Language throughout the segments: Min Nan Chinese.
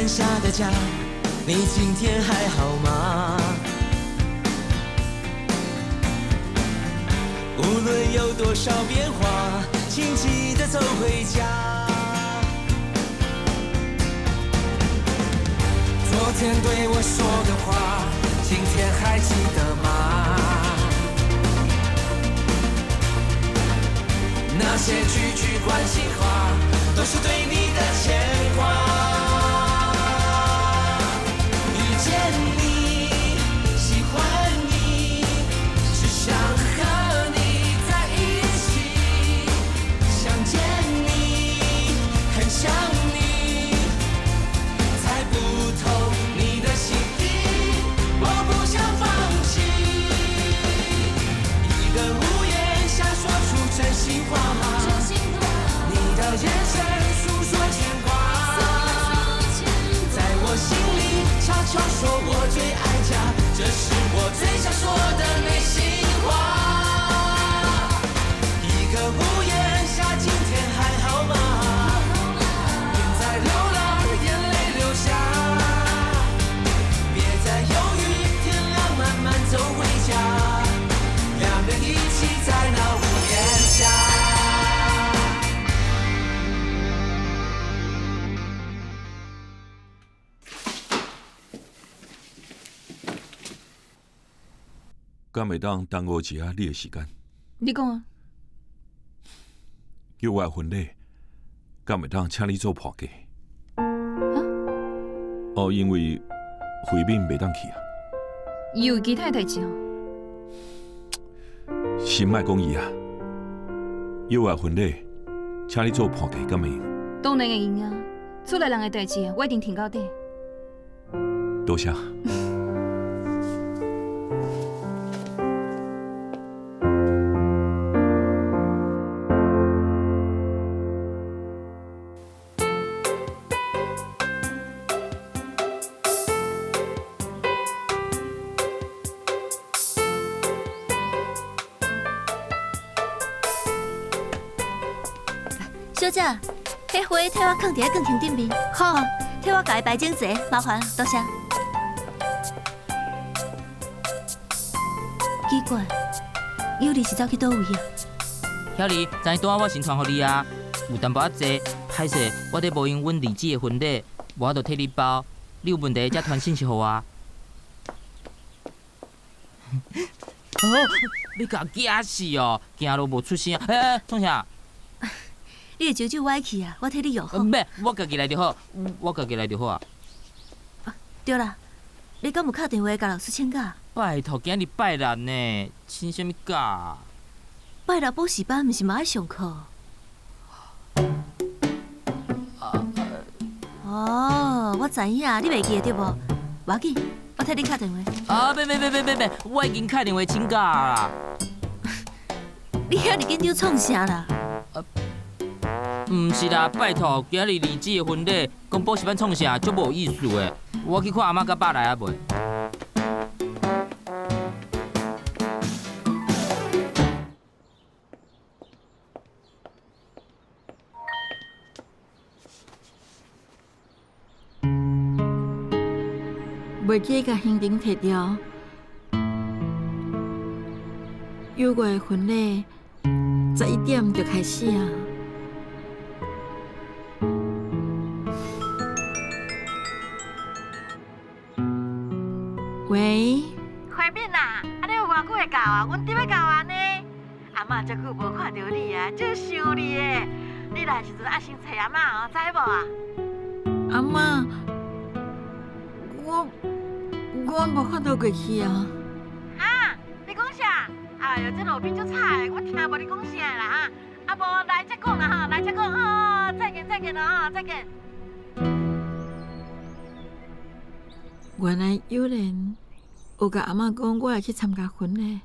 下的家，你今天還好嗎？無論有多少變化，請記得走回家。昨天對我說的話，今天還記得嗎？那些句句關心話，都是對你的牽掛。遇見你，喜歡你，只想和你在一起。想見你，很想你，猜不透你的心意，我不想放棄。一個屋檐下說出真心話，你的眼神訴說牽掛，在我心裡悄悄說我最愛家，這是我最想說的內心話。一個屋檐下，今天還好嗎？別再流浪，眼淚流下，別再猶豫，天亮慢慢走回家，兩人一起在那屋檐下。敢會當耽誤一下你的時間？你講啊。約我的婚禮，敢會當請你做伴嫁？啊？哦，因為慧敏袂當去啊。伊有其他的代誌哦。先莫講伊啊，約我的婚禮，請你做伴嫁，敢會用？當然會用啊！厝內人的代誌，我一定挺到底。多謝。小姐，彼花替我囥佇咧卷窗頂面，好，替我共伊擺整齊，麻煩，多謝。奇怪，有你是走去佗位啊？曉兒，昨昏拄仔我先傳予你啊，有淡薄仔濟，歹勢，我咧無閒阮二姊的婚禮，無法度替你包。你有問題才傳訊息予我。哦，你共驚死哦！行路無出聲，欸欸，創啥？你的手肘歪去啊，我替你用好。免，我家己來就好，我家己來就好啊。對啦，你敢有敲電話共老師請假？拜託，今日拜六呢，請啥物假？拜六補習班毋是嘛愛上課？哦，我知影，你袂記得對無？無要緊，我替你敲電話。啊，免免免免免免，我已經敲電話請假啦。你遐爾緊張創啥啦？毋是啦，拜託，今日二姊的婚禮，講補習班創啥，足無意思的。我去看阿嬤佮爸來啊未？袂記共行程提著，有月的婚禮11點就開始啊！喂，慧敏啊，啊你有偌久會到啊？阮佇欲到啊呢。阿嬤遮久無看著你啊，足想你的。你來的時陣愛先揣阿嬤哦，知無啊？阿嬤，我無法度過去啊。哈？你講啥？哎喲，這路邊足吵的，我聽無你講啥啦哈。啊無來才講啦哈，來才講哦，再見再見啦哈，再見。原來有人有共阿嬤講，我會去參加婚禮。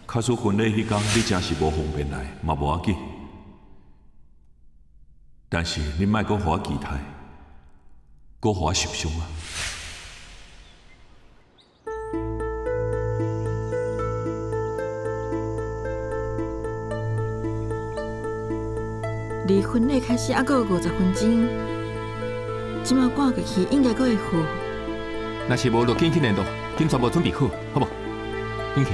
假使婚禮彼工你誠是無方便來，嘛無要緊。但是你莫閣予我期待，閣予我受傷啊！离婚礼开始犹阁有50分钟，这马赶过去应该阁会赴。若是无，就紧去联络，紧全部准备好，好无？紧去。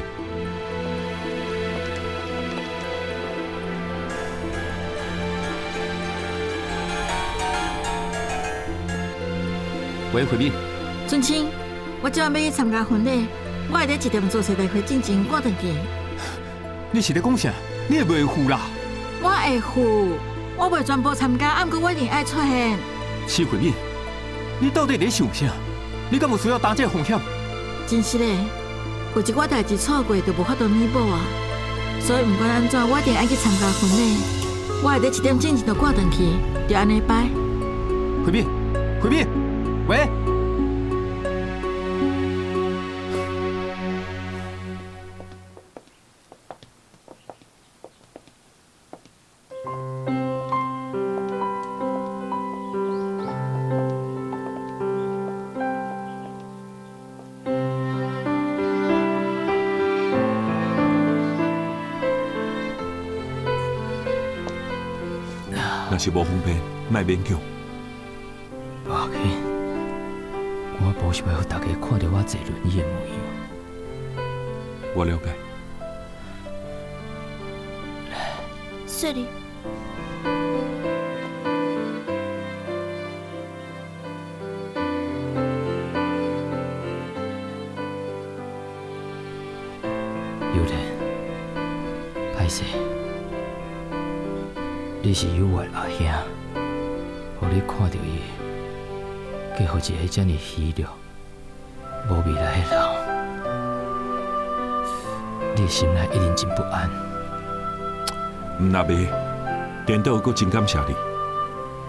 喂，慧敏。尊清，我这晚欲去参加婚礼，我会伫1点做势大会进前赶转去。你是咧讲啥？你会袂赴啦？我会赴，我袂全部参加，啊，毋过我一定爱出现。施慧敏，你到底咧想啥？你敢有需要担这个风险？真实的，有一寡代志错过就无法度弥补啊。所以毋管按怎，我一定爱去参加婚礼。我会伫1点进前就赶转去，就按呢拜。慧敏，慧敏，喂。若是无方便，莫勉强。无要紧，我无想欲予大家看著我坐轮椅的模样。我了解。雪莉。尤莲，歹势。你是有缘阿兄，予你看著伊，嫁予一个遮尔虚弱、无未来的人，你心内一定真不安。毋若袂，颠倒阁真感谢你，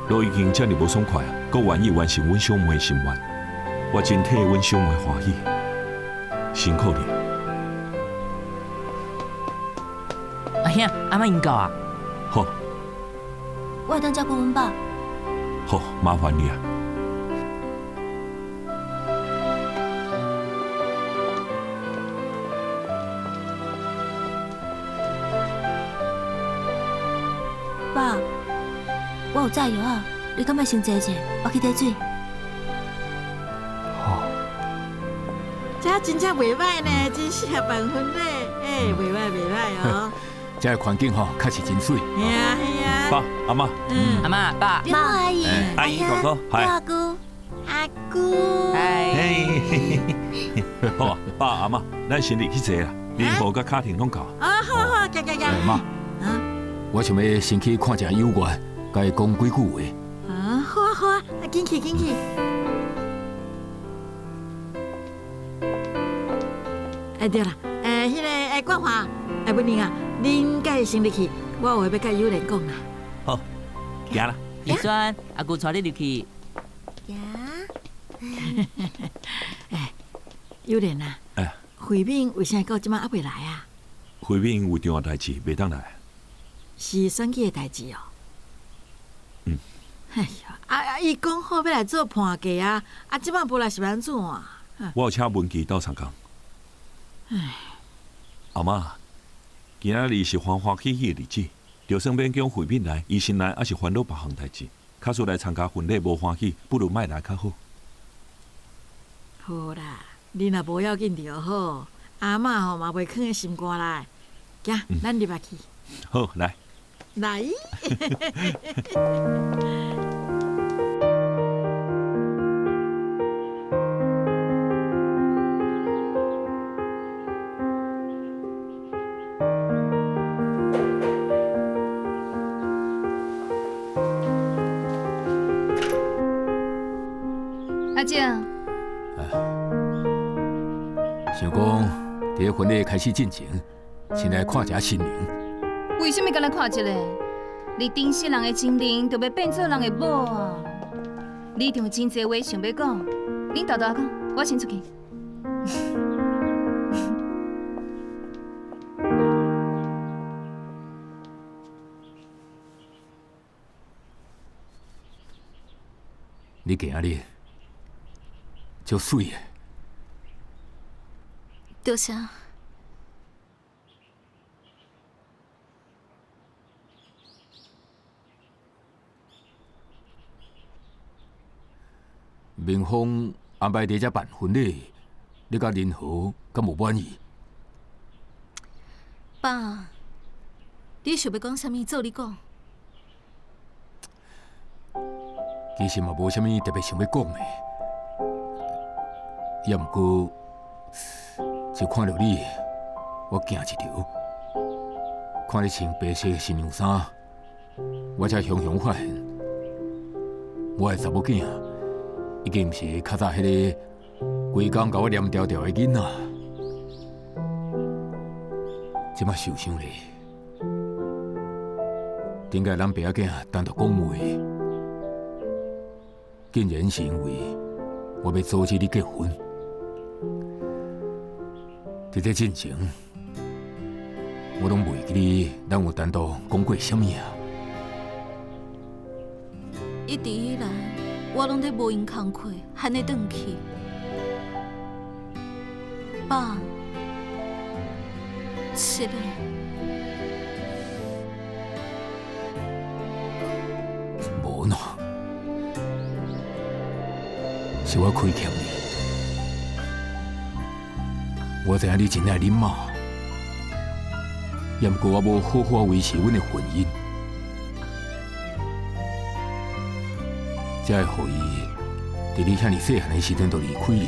都已经遮尔无爽快啊，阁愿意完成阮小妹的心愿，我真替阮小妹欢喜，辛苦你。阿兄，阿妈𪜶到啊。好。我会当照顾阮爸。好，麻烦你啊。爸，我有炸药啊，你敢爱先坐者，我去提水。好。这真正袂䆀呢，真适合办婚礼，哎，袂䆀袂䆀哦。这个环境吼，确实真媠。嘿啊嘿啊。爸，阿嬷。阿嬷，爸。刘阿姨，阿姨，哥哥，阿姑，阿姑。嘿。好啊，爸阿嬷，咱先入去坐啦。林婆佮卡婷拢到。啊，好好，行行行。妈，我想欲先去看一下有缘，共伊讲几句话。啊，好啊好啊，紧去紧去。哎对啦，哎，彼个哎冠华，哎文玲啊，恁佮伊先入去，我有话欲佮有莲讲啦。好，行啦。李川，阿姑带你入去。行。哎，有莲啊。哎。慧敏为啥到这马犹未来啊？慧敏有重要代志，袂当来。是选举的代志哦。嗯。哎呀，啊，伊讲好欲来做伴嫁啊，啊，这马无来是欲按怎啊？我有请文琪斗相共。唉。阿嬷，今仔日是欢欢喜喜的日子，就算勉强慧敏来，伊心内犹是烦恼别项代志。假使来参加婚礼无欢喜，不如莫来较好。好啦，你若无要紧就好，阿嬷吼嘛袂囥佇心肝内。行，咱入来去。好，来。来。阿正，想讲伫婚礼开始进前，先来看一下新娘。为什么敢来看一个？你珍惜人的情人，就欲变做人的某啊！你一定有真济话想欲讲，恁沓沓讲，我先出去。你今仔日足媠的。多谢。明芳安排佇遮辦婚禮，你佮林和敢無滿意？爸，你想欲講啥物？做你講。其實嘛無啥物特別想欲講的，也毋過就看著你，我驚一跳。看你穿白色新娘衫，我才雄雄發現，我的查某囝已經毋是較早彼个規工共我黏牢牢的囡仔。這擺想想咧，頂擺咱爸仔囝單獨講話，竟然是因為我欲阻止你結婚。佇這進前，我攏袂記得咱有單獨講過啥物啊。一直以來，我攏咧無閒工課，喊你轉去。爸，是的。無喏，是我虧欠你。我知影你真愛恁媽，也毋過我無好好維持阮的婚姻，才會予伊佇你遐爾細漢的時陣就離開你，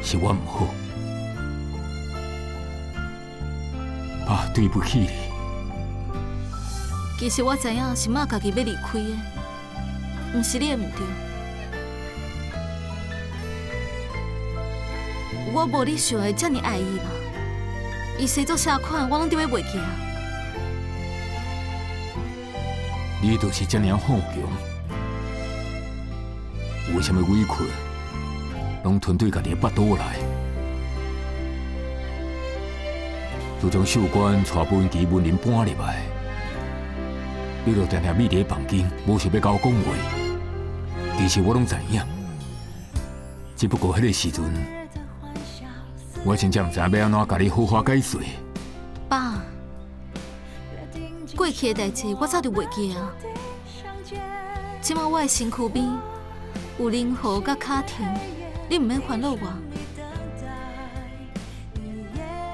是我毋好，爸對不起你。其實我知影是媽家己欲離開的，毋是你的毋對。我無你想的遮爾愛伊啦，伊生做啥款，我攏著欲袂記啊。你就是遮爾好強，有啥物委屈，攏吞對家己的腹肚內。自從秀官帶文琪、文林搬入來，你就定定覕佇咧房間，無想欲佮我講話。其實我攏知影，只不過彼個時陣，我真正毋知影欲按怎共你好好解釋。爸，過去的代誌我早就袂記啊。這擺我的身軀邊有林和佮卡婷，你毋免煩惱我。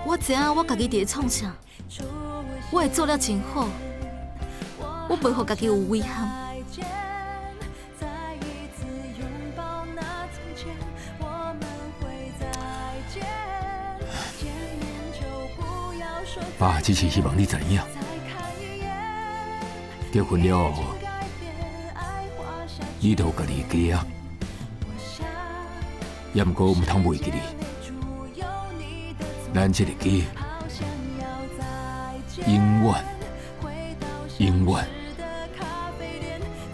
我知影我家己佇咧創啥，我會做了真好，我袂予家己有遺憾。爸只是希望你知影，結婚了後，你就有家己的家啊。也毋過毋通袂記你，咱這個家永遠、永遠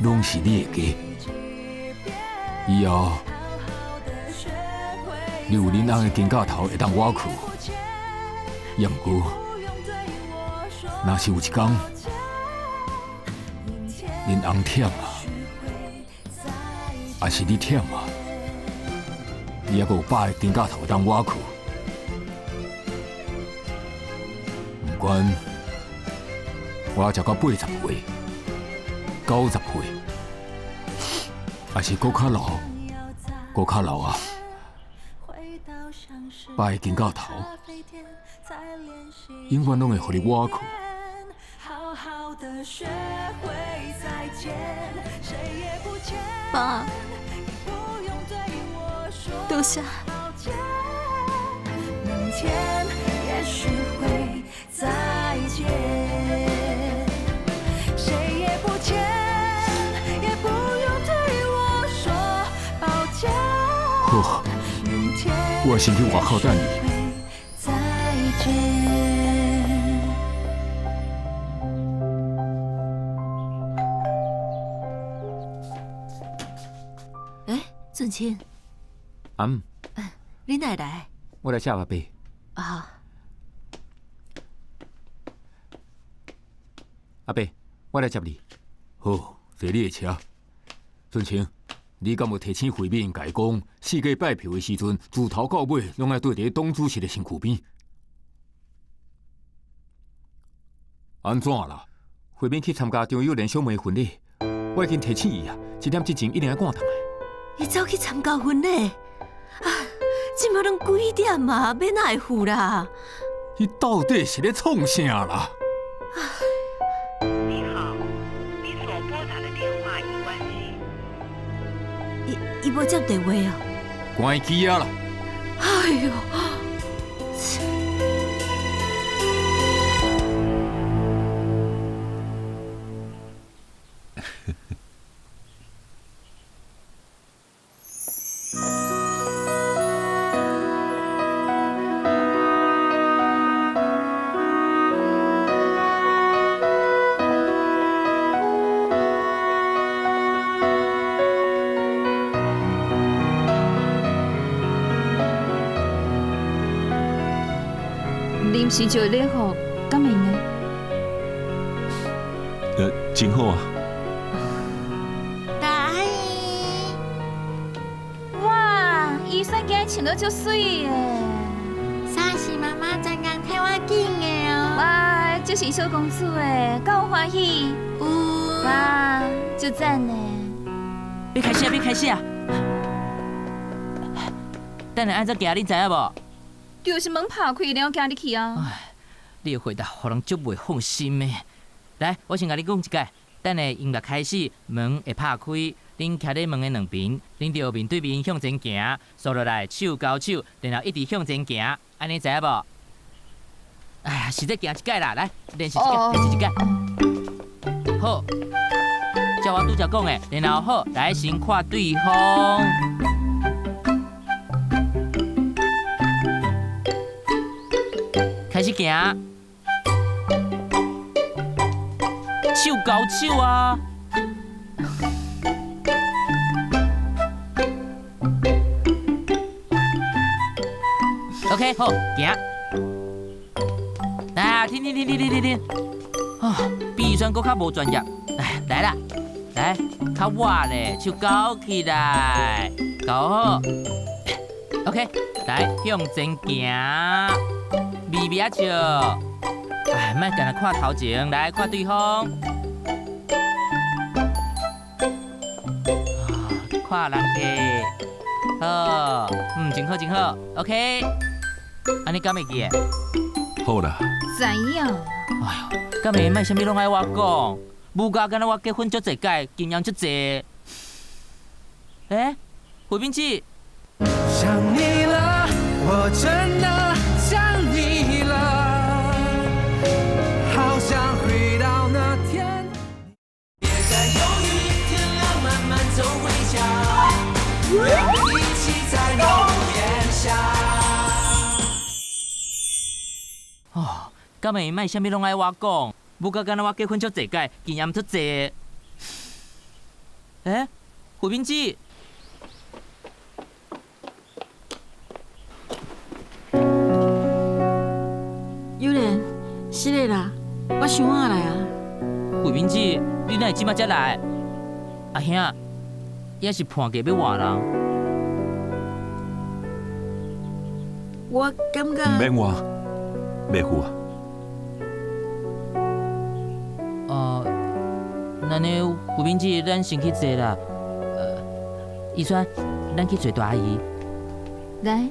攏是你的家。以後你有恁翁的肩胛頭會當倚靠，也毋過，若是有一天，恁翁忝啊，抑是你忝啊，你猶閣有爸的肩胛頭會當倚靠。毋管我食到80歲、90歲，抑是閣較老、閣較老啊，爸的肩胛頭永遠攏會予你倚靠。爸，多謝。好，我先去外口等你。欸，俊清。阿姆。你哪會來？我來接阿伯。啊。阿伯，我來接你。好，坐你的車。俊清，你敢無提醒慧敏，共伊講，四界拜票的時陣，自頭到尾攏愛綴佇黨主席的身軀邊。按怎啦？慧敏去參加張友蓮小妹婚禮，我已經提醒伊啊，一點之前一定愛趕轉來。伊走去參加婚禮，啊，這馬攏幾點啊？欲哪會赴啦？伊到底是咧創啥啦？你好，你所撥打的電話已關機。伊無接電話哦。關機啊啦！哎喲！臨時就禮服，敢會用的？真好啊！大阿姨，哇，伊選今日穿得足媠的。衫是媽媽專工替我揀的哦。哇，這是小公主的，敢有歡喜？有。哇，足讚的。欲開始啊！欲開始啊！等下按怎行，你知影無？就是門拍開，然後行入去啊！你的回答，予人足袂放心的。來，我先共你講一擺。等下音樂開始，門會拍開，恁徛佇門的兩邊，恁著面對面向前行，紲落來手交手，然後一直向前行，按呢知影無？哎呀，實在行一擺啦，來練習一擺，練習一擺。好，照我拄才講的，然後好，來先看對方。開始行，手交手啊！OK，好，行。來，停停停停停停停！啊，比以前閣較無專業。來，來啦，來，較倚咧，手交起來，交好。OK，來向前行。微微仔笑，哎，莫干焦看頭前，來看對方，看人客，好，真好真好，OK，按呢敢會記得？好啦。知影。哎喲，敢會莫啥物攏愛我講，無教敢若我結婚足濟擺，經驗足濟。欸，慧敏姊。想你了，我真的想你了，好想回到那天。別再猶豫，天亮慢慢走回家，讓我們一起在屋檐下。哦，敢會莫啥物攏愛我講，無教敢若我結婚足濟擺，經驗足濟。欸，慧敏姊。有蓮，是的啦，我傷晚來啊。慧敏姊，你哪會這擺才來？阿兄，猶是判價欲換人？我感覺。毋免換，袂赴啊。哦，那呢，慧敏姊，咱先去坐啦。怡萱，咱去揣大阿姨。來。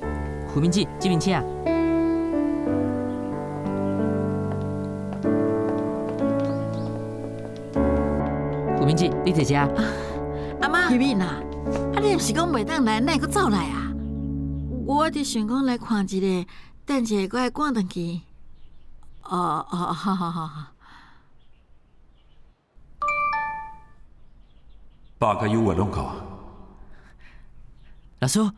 慧敏姊，這邊請。慧敏姊，你坐遮。阿媽，慧敏啊，啊你毋是講袂當來，哪會閣走來啊？我佇想講來看一下，等一下閣愛趕轉去。哦哦，好好好好。爸佮有話攏夠啊。老師。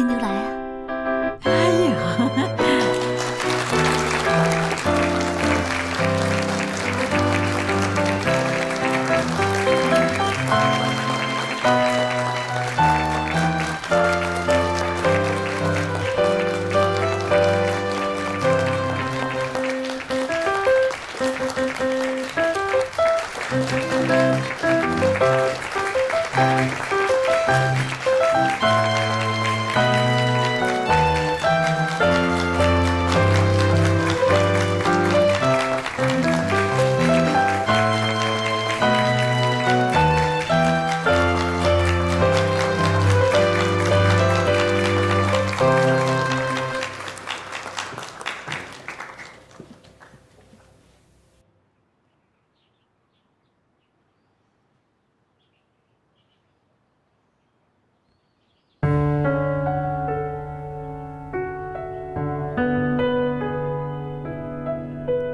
新娘來啊！哎喲！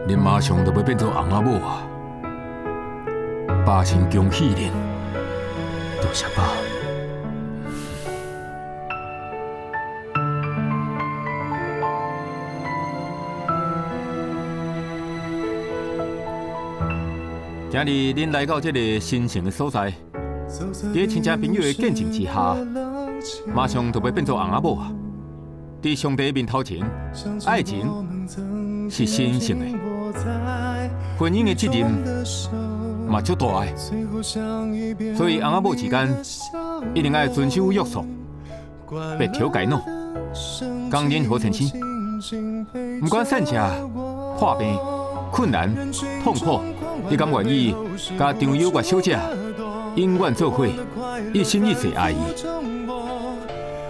恁馬上就欲變做翁仔某啊！爸先恭喜恁，多謝爸。今日恁來到這个神聖的所在，佇親戚朋友的見證之下，馬上就欲變做翁仔某啊！佇上帝面頭前，愛情是神聖的，婚姻的責任嘛足大的，所以翁仔某之間一定愛遵守約束，別調改喏。江仁和先生，毋管散赤、破病、困難、痛苦，你敢願意佮張優月小姐永遠做伙，一生一世愛伊？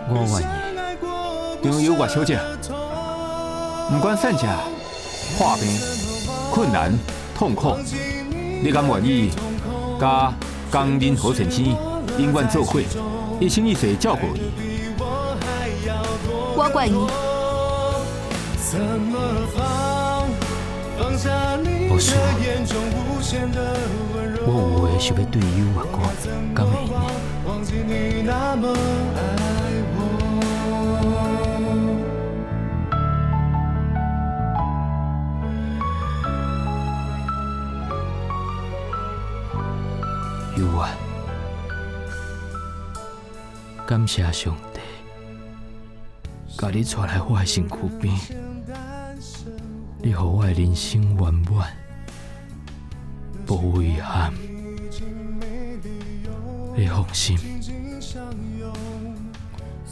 我願意。張優月小姐，毋管散赤、破病、困難、痛苦，你敢願意佮江仁和先生永遠做伙，一生一世照顧伊？我願意。無事，我有話想欲對優月講，敢會用呢？優月，感謝上帝，共你帶來我的身軀邊，你予我的人生圓滿，無遺憾。你放心，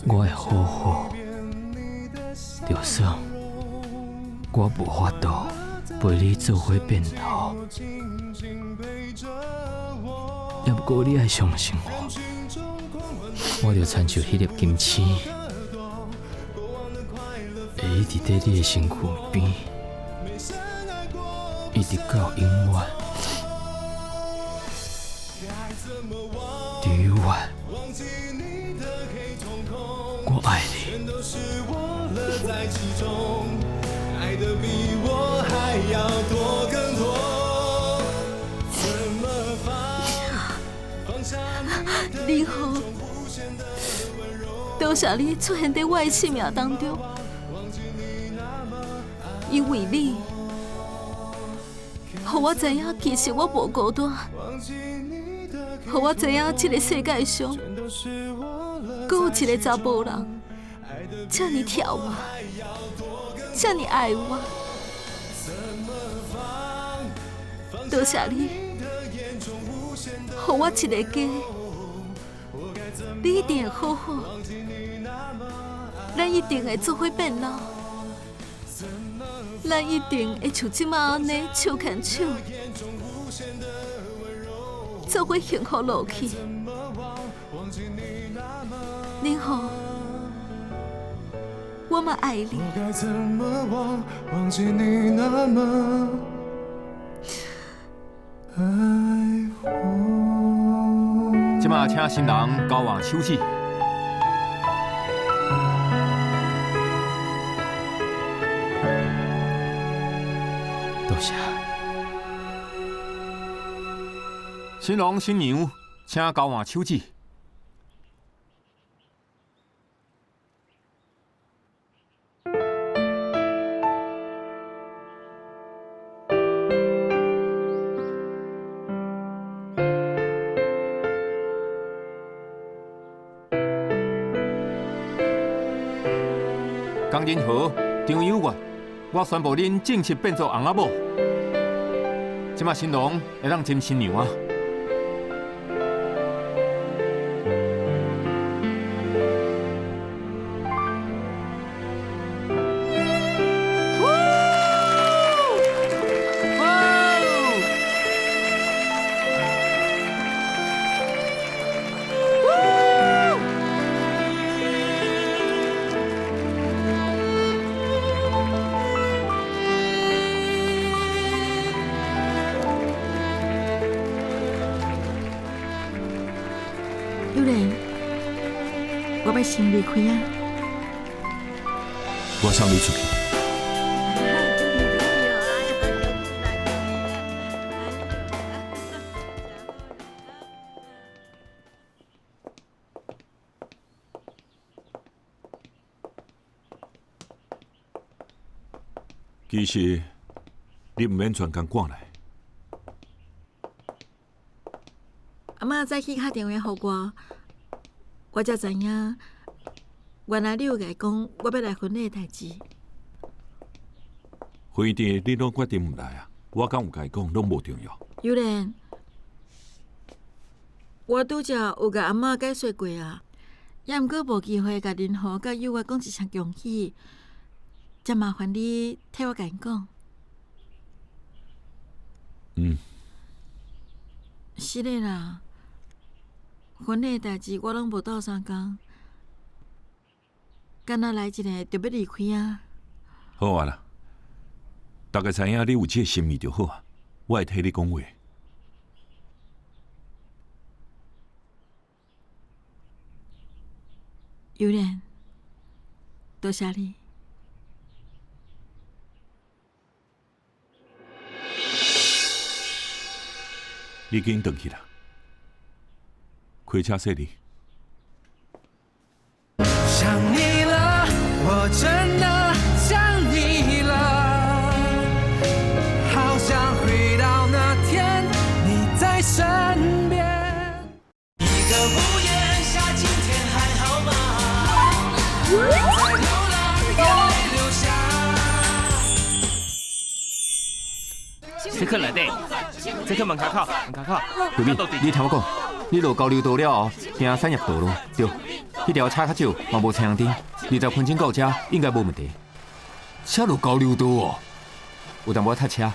我會好好。就算我無法度陪你做伙變老，也毋過你愛相信我，我就親像彼粒金星，會一直佇你的身軀邊，一直到永遠。張優月，我愛你。林浩，多謝你出現佇我的生命當中，因為你，予我知影其實我無孤單，予我知影這个世界上，閣有一个查埔人，這呢疼我，這呢愛我。多謝你，予我一个家。你一定會好好，咱一定會做伙變老，咱一定會像這馬按呢手牽手，做伙幸福落去。林浩，我嘛愛你。這馬請新人交換手指。多謝。新郎新娘，請交換手指。江仁和、张有月，我宣布恁正式变做翁仔某。这马新郎会当斟新娘啊！友莲，我欲先离开啊。我送你出去。其实你毋免专工赶来。阿嬷早起敲电话予我，我才知影，原来你有共伊讲我欲来婚礼的代志。婚宴你拢决定毋来啊？我敢有共伊讲，拢无重要。友莲，我拄才有共阿嬷解说过啊，也毋过无机会共仁和佮友月讲一声恭喜，才麻烦你替我共𪜶讲。嗯。是的啦，婚礼的代志我拢无斗相共，敢若来一个就欲离开啊。好啊啦，大家知影你有这个心意就好啊，我会替你讲话。友莲，多谢你。你紧转去啦，开车驶你。想你了，我真的想你了，好想回到那天你在身边。一个屋檐下，今天还好吗？在流浪，眼泪流下。这去内底，这去门口口，门口口。慧敏，你听我讲，你落交流道了后，行产业道路，对，彼条车较少，嘛无青红灯，20分钟到遮应该无问题。车落交流道哦，有淡薄仔塞车，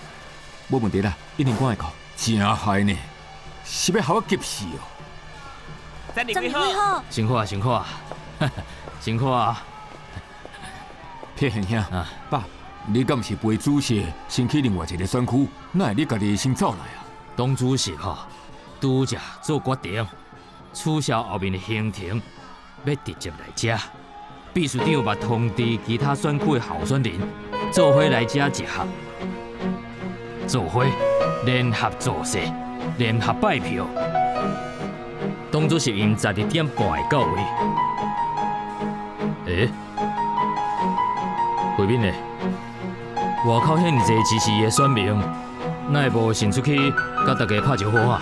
无问题啦，一定赶会到。真害呢，是欲予我急死哦！十二几号？辛苦啊，辛苦啊，辛苦啊！撇现兄，爸，你敢毋是陪主席先去另外一个选区？哪会你家己先走来啊？党主席吼，拄才做决定，取消后面的行程，欲直接来遮。秘书长嘛通知其他选区的候选人，做伙来遮集合，做伙联合造势，联合拜票。党主席𪜶12点半会到位。欸，慧敏呢？外口遐尔济支持伊的选民，哪会无先出去佮大家拍招呼啊？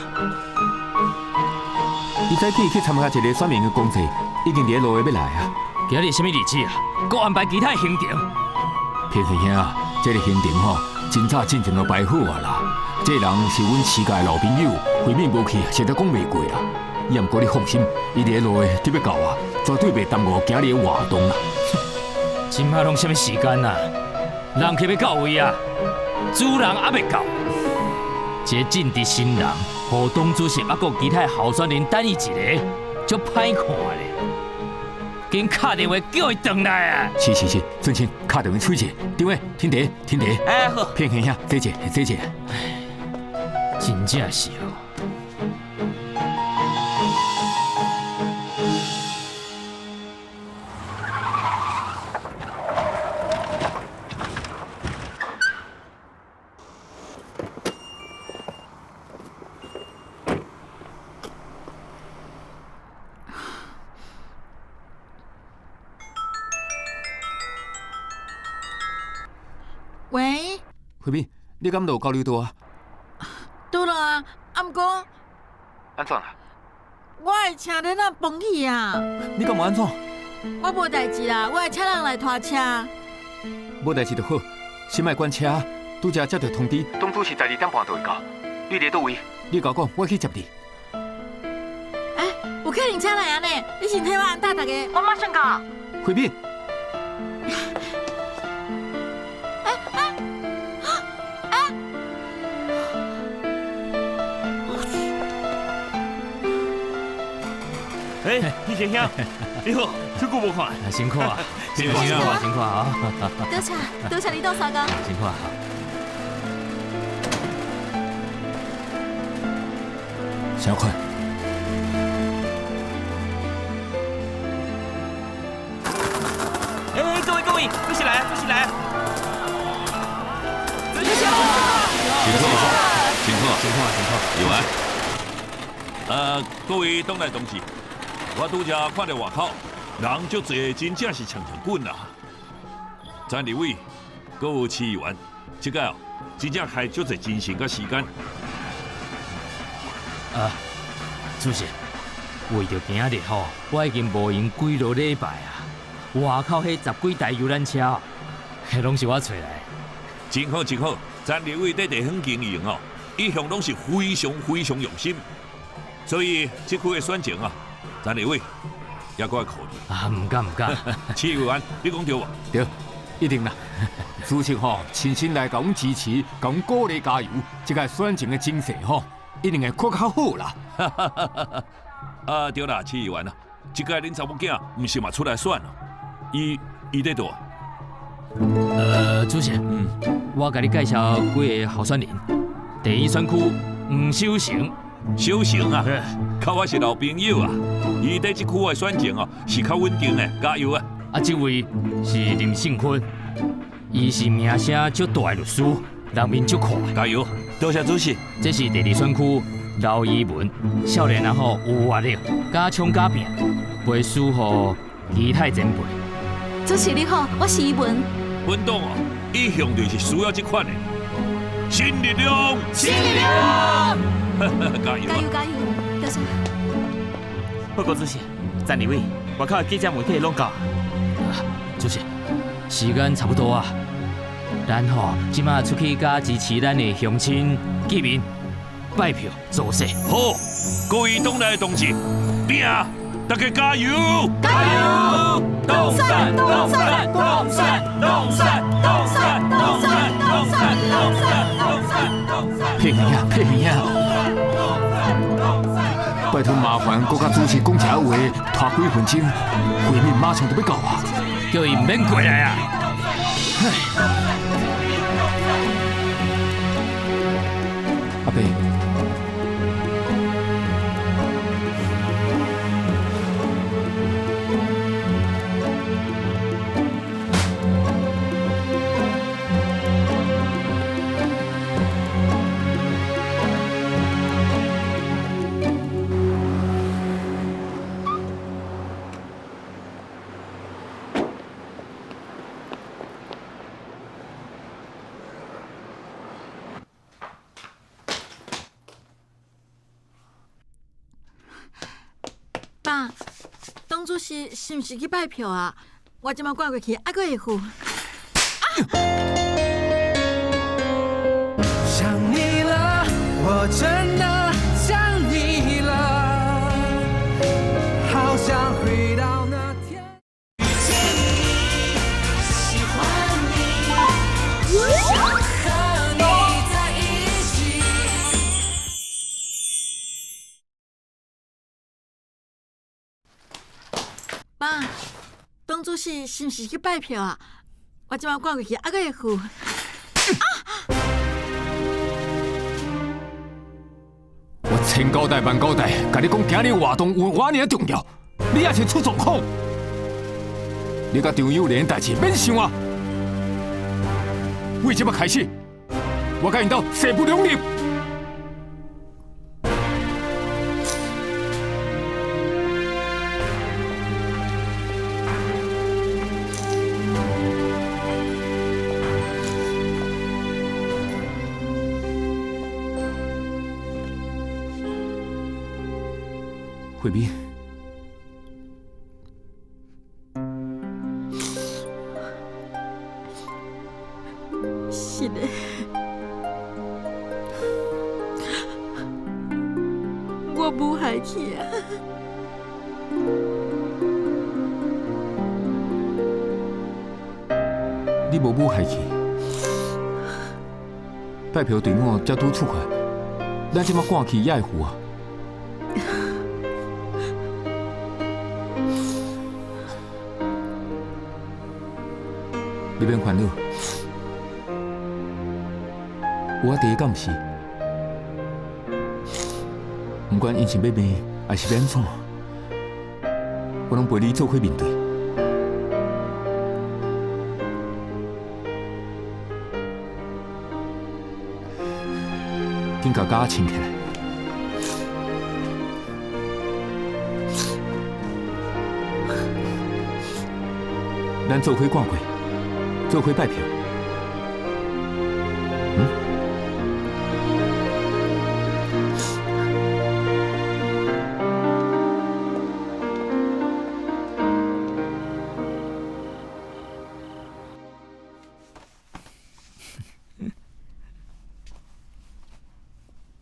伊早起去参加一个选民的公祭，已经伫咧路下欲来啊。今日啥物日子啊？阁安排其他行程？撇兄啊，这个行程吼，真早进前就排好啊啦。这个人是阮市界的老朋友，慧敏无去，实在讲袂过啦。也毋过你放心，伊伫咧路下得欲到啊，绝对袂耽误今日的活动啦。这马拢啥物时间啊？人客欲到位啊，主人犹未到。这个政治新人，予党主席犹阁其他候选人等伊一个，足歹看咧。紧敲电话叫伊转来啊！是是是，俊清，敲电话催者，张伟，停茶，停茶。哎好，骗兄，坐者，坐者。真正是哦。喂，慧敏，你敢落交流道啊？拄落啊，啊毋过按怎啦？我的车轮仔崩去啊！你敢无按怎？我無代誌啦，我會請人來拖車。無代誌就好，先莫管車，拄才接著通知，黨主席12點半就會到。你佇佗位？你共我講，我去接你。欸，有客人車來啊呢，你先替我按搭逐家，我馬上到。慧敏。欸，彼个兄，你好，足久無看，辛苦啊，辛苦啊，辛苦啊！多謝，多謝你鬥相共。辛苦啊！小快。欸，各位各位，坐起來，坐起來。辛苦，辛苦，辛苦，辛苦。有啊。各位黨內同志。我拄才看著外口人足濟，真正是衝衝滾啊！詹立委，閣有市議員，這擺哦，真正開足濟精神佮時間。啊，主席，為著今仔日吼，我已經無閒幾落禮拜啊！外口彼十幾台遊覽車，彼攏是我揣來的。真好真好，詹立委佇地方經營哦，一向攏是非常非常用心，所以這區的選情啊。詹立委，也閣愛靠你。啊，毋敢毋敢。市議員，你講對無？對，一定啦。主席吼，親身來共阮支持，共阮鼓勵加油，這個選情的精神吼，一定會閣較好啦。啊，對啦，市議員啊，這屆恁查某囝毋是嘛出來選咯？伊佇佗？主席，我共你介紹幾个候選人。第一選區黃守成。守成啊，佮我是老朋友啊，伊佇這區的選情哦是較穩定的，加油啊！啊，這位是林勝坤，伊是名聲足大的律師，人面足闊。加油！多謝主席。這是第二選區劉怡文，少年人吼有活力，敢衝敢拼，袂輸予其他前輩。主席你好，我是怡文。阮黨哦，一向就是需要這款的新力量，新力量。加油！加油加油！多謝。報告主席，詹立委，外口的記者媒體攏到。主席，時間差不多啊，咱吼這馬出去佮支持咱的鄉親見面，拜票造勢。好，各位黨內同志，拼！大家加油！加油！動選！動選！動選！動選！動選！動選！動選！動選！動選！動選！騙去啊！騙去啊！拜託麻煩閣佮主席講一下話，拖幾分鐘，會面馬上就欲到啊！叫伊毋免過來啊！阿伯。爸，党主席是毋是去拜票啊？我這馬趕過去，猶閣會赴。想你了，我真的想你了，好想回到那天。遇見你，喜歡你，想和你在一起。爸，黨主席是毋是去拜票啊？我這馬趕過去，猶閣會赴。我千交代萬交代，共你講今日活動有我爾重要，你也是出狀況。你佮張友蓮代誌免想啊！為這馬開始，我佮𪜶鬥勢不兩立。慧敏，害去啊！你无母害去，拜票队伍才拄出发，咱这马赶去也会赴啊。你免烦恼，有我伫，敢毋是？不管𪜶是欲骂，抑是欲按怎，我拢陪你做伙面对。紧共甲我穿起来。咱做伙赶过，做伙拜票。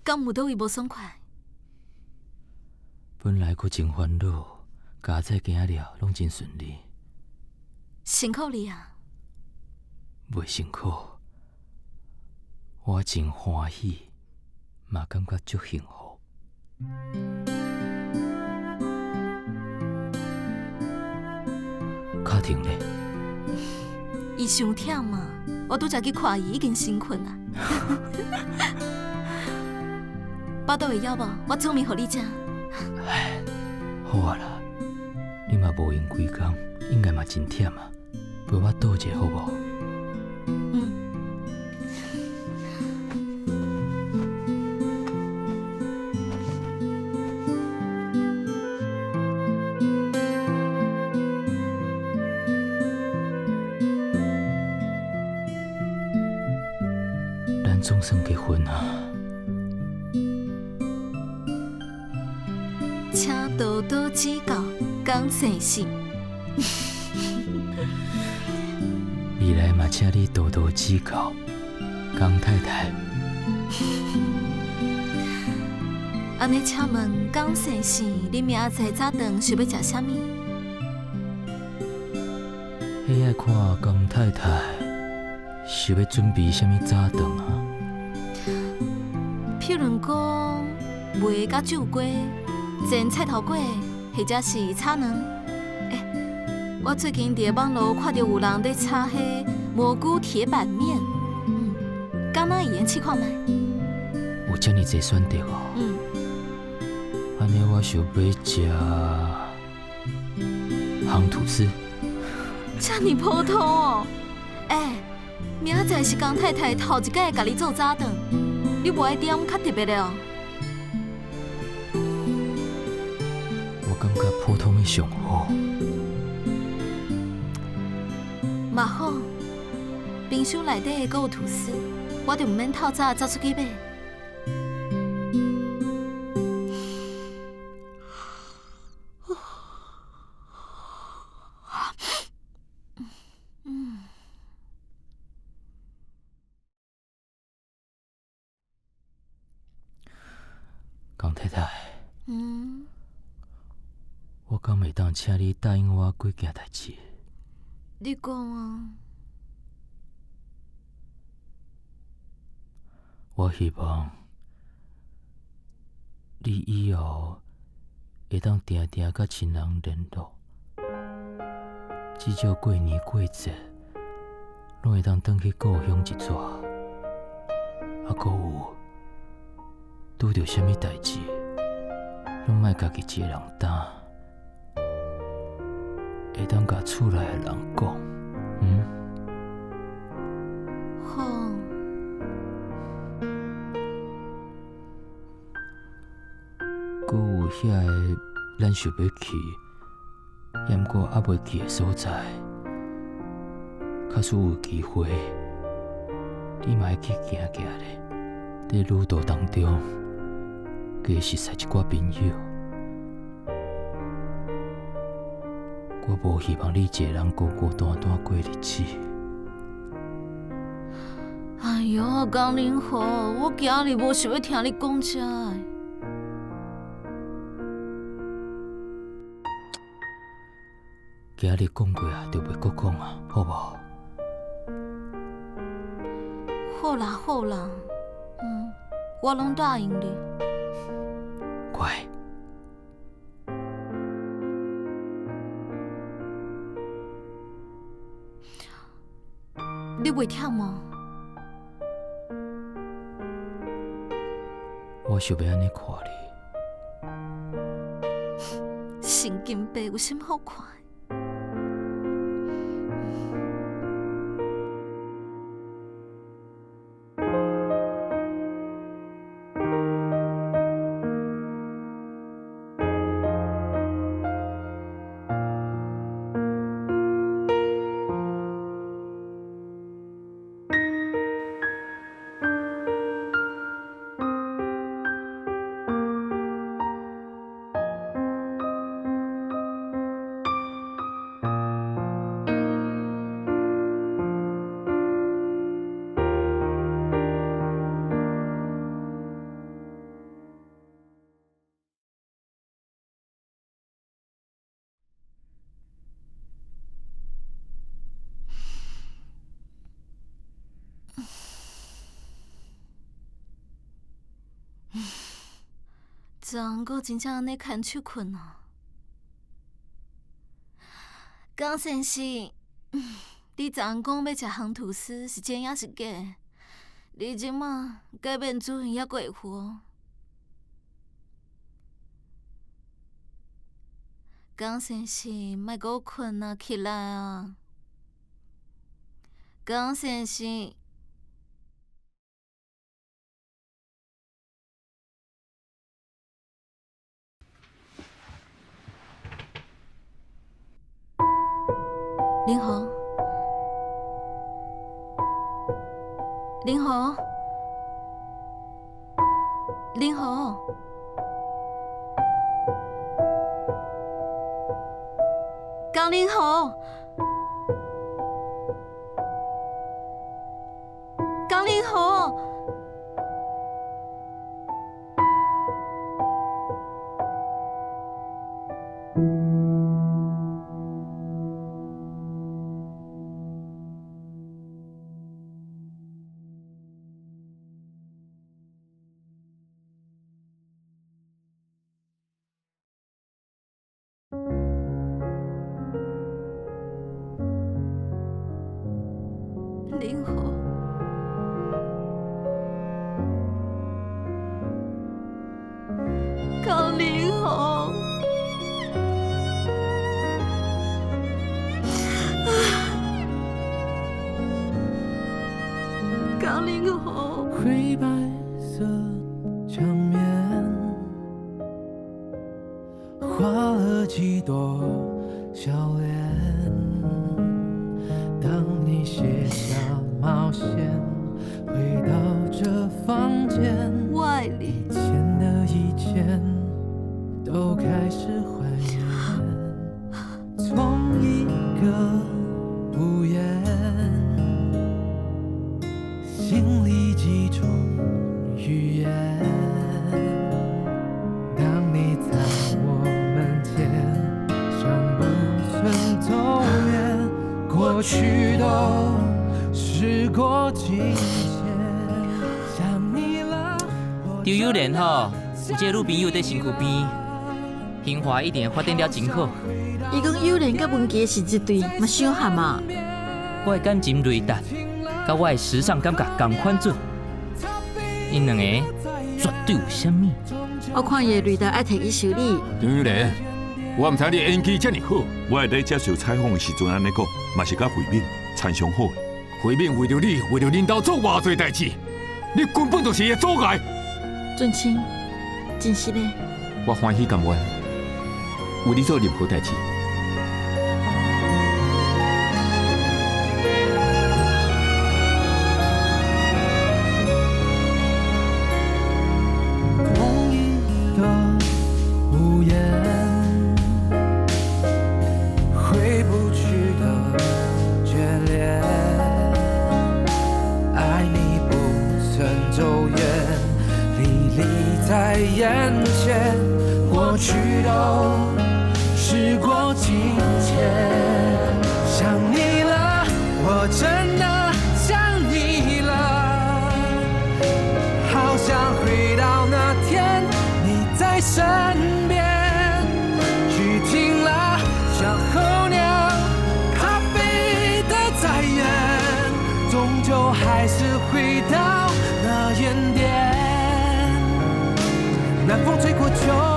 敢有佗位无爽快？本来阁真烦恼，家仔行了拢真顺利。辛苦你啊！袂辛苦，我真欢喜，嘛感觉足幸福。卡婷咧？伊伤忝啊！我拄才去看伊，已经先睏啊。腹肚会枵无？我煮面予你食。唉，好啊啦，你嘛无闲规工，应该嘛真忝啊，陪我倒一下好无？嗯。咱总算结婚啊！请多多指教，江先生。未来嘛，请你多多指教，江太太。按呢，请问江先生，你明仔载早顿想欲食啥物？彼爱看江太太想欲准备啥物早顿啊？譬如讲，糜佮酒瓜。煎菜头粿，或者是炒卵。欸，我最近伫网路看著有人咧炒彼蘑菇铁板面，敢若会用试看觅？有遮尔济选择哦。嗯。按呢，我想欲食烘吐司。遮尔普通哦。欸，明仔载是江太太头一摆共你做早顿，你无爱点较特别的哦。感觉普通的上好。嘛好，冰箱内底阁有吐司，我就毋免透早走出去买。江太太。嗯。我敢会当请你答应我几件代志？你讲啊。我希望你以后会当定定佮亲人联络，至少过年过节拢会当转去故乡一逝。啊，阁有拄著啥物代志，拢莫家己一个人担。会当共厝内的人讲，嗯？好。阁有遐个咱想欲去，犹毋过犹未去的所在，假使有机会，你嘛会去行行咧。伫旅途当中，加熟似一寡朋友。我无希望你一个人孤孤单单过日子。哎哟，江林豪，我今日无想欲听你讲这个。今仔日講過啊，就袂閣講啊，好無？好啦好啦，我攏答應你。乖。你袂忝嗎？我想欲按呢看你。神經病有啥物好看？昨昏阁真正按呢牵手睏啊！江先生，你昨昏講欲食烘吐司是真抑是假？你這馬改變主意猶閣會赴？江先生，莫閣睏啊，起來啊！江先生。林豪，林豪，林豪，江林豪，江林豪。林豪，江林豪，江林豪。灰白色牆面，畫了幾朵笑臉。當你卸下冒險，回到這房間，我愛你。以前的一切都開始懷念。從一個屋檐，心裡幾種語言。當你在我門前，尚不曾走遠，過去都時過境遷。想你了。張友蓮吼，有這個女朋友佇身軀邊，興華一定會發展了真好。伊講友蓮佮文傑是一對，嘛相合嘛。我的感情雷達，佮我的時尚感覺仝款準，𪜶兩個絕對有啥物。我看伊的雷達愛提去修理。張友蓮，我毋知你演技遮爾好。我會佇接受採訪的時陣按呢講，嘛是佮慧敏親上好的。慧敏為著你，為著恁兜做偌濟代誌，你根本就是伊的阻礙。俊清，真實的。我歡喜甘願為你做任何代誌。同一個屋檐，回不去的眷戀，愛你不曾走遠，歷歷在眼前，過去都時過境遷。过就